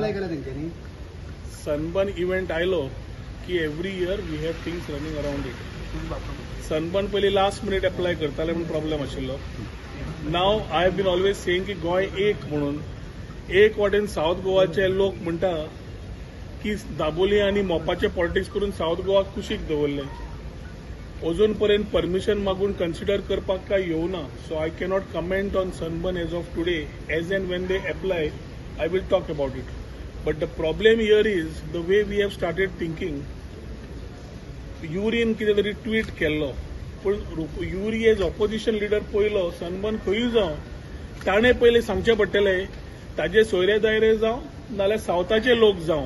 Apply केला तेंच्यांनी? Sunburn event आयलो की every year we have things running around it. Sunburn पयलीं लास्ट मिनीट अप्लाय करताले म्हणून प्रॉब्लेम आशिल्लो. Now I have been always saying की गोंय एक म्हणून, एक वाटेन सावथ गोवाचे लोक म्हणटा की दाबोली आनी मोपाचे पॉलिटिक्स करून सावथ गोवा कुशीक दवरले. अजून पर्यंत परमिशन मागून कन्सिडर करपाक काय येवना. So I cannot comment on sunburn as of today. As and when they apply I will talk about it. But the problem here is the way we have started thinking. Urine कितें तरी tweet केल्लो, पूण Yuri as opposition leader पयलो sunburn खंयूय जावं ताणें पयलें सांगचें पडटलें, ताजे सोयरे दायरे जावं नाल्यार सावथाचे लोक जावं,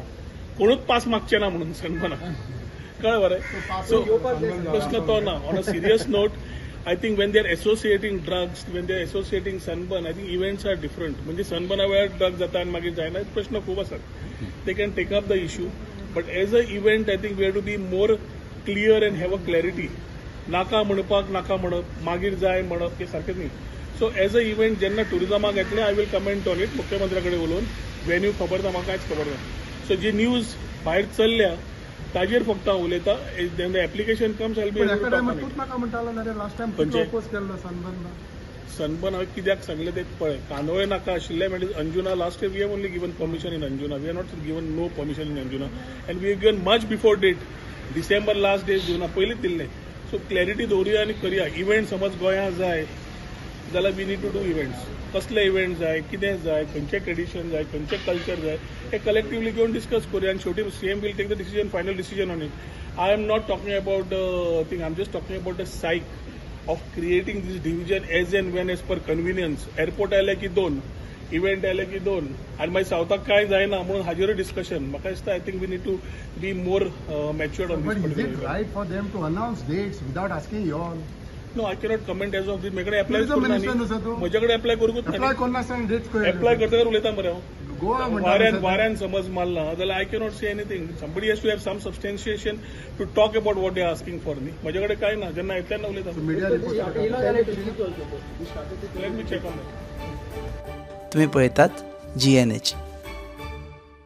कोणूच पास मागचे ना म्हणून सनबर्नाक. कळ्ळें बरें? सो प्रश्न तो ना. On a serious note, I think when they are associating drugs, when they are associating sunburn, I think events are different. म्हणजे सनबर्ना वेळार ड्रग्स जाता आनी मागीर जायना, प्रश्न खूब आसात. They can take up the issue, but as a event I think we have to be more clear and have a clarity. नाका म्हणपाक नाका म्हणप, मागीर जाय म्हणप, हें सारकें न्ही. सो एज अ इव्हेंट जेन्ना टुरिजमाक येतलें I will comment on it. मुख्यमंत्र्या कडेन उलोवन व्हेन्यू खबर ना, म्हाका कांयच खबर ना. सो जी न्यूज भायर चल्ल्या ताजेर फक्त हांव उलयता. When the application comes I will be able to talk on it. Sunburn हांवें कित्याक सांगलें तें पळय. कांदोळे नाका आशिल्लें म्हणजे Anjuna last year we have only given permission in Anjuna. We have not given no permission in Anjuna and we have given much before date. December last days दिवना, पयलींच दिल्लें. सो क्लॅरिटी दवरुया आनी करया. इव्हेंट समज गोंयांत जाय जाल्यार we need to do events. कसले इव्हेंट जाय, कितें जाय, खंयचें ट्रेडिशन जाय, खंयचें कल्चर जाय, हें कलेक्टिवली घेवन डिस्कस करुया आनी शेवटी CM will take the decision, final decision on it. I am not talking about the thing, I am just talking about the psyche of creating this division as and when as per convenience. Airport आयले की दोन, event आयले की दोन, आनी मागीर सावथाक कांय जायना म्हणून हाजेरूय डिस्कशन. म्हाका दिसता I think we need to be more matured on this. Is it right for them to announce dates without asking you all? No, I cannot comment as of this. म्हजे कडेन अप्लाय करूंक ना, म्हजे कडेन apply करूंकूच ना. Apply करतकर उलयता मरे हांव. वाऱ्यान समज मारला जाल्यार I cannot say anything. Somebody has to have some substantiation to talk about what they are asking for. न्ही, म्हजे कडेन कांय ना. जेन्ना येतले तेन्ना उलयता. Let me check on that. तुम्ही पळयतात GNH.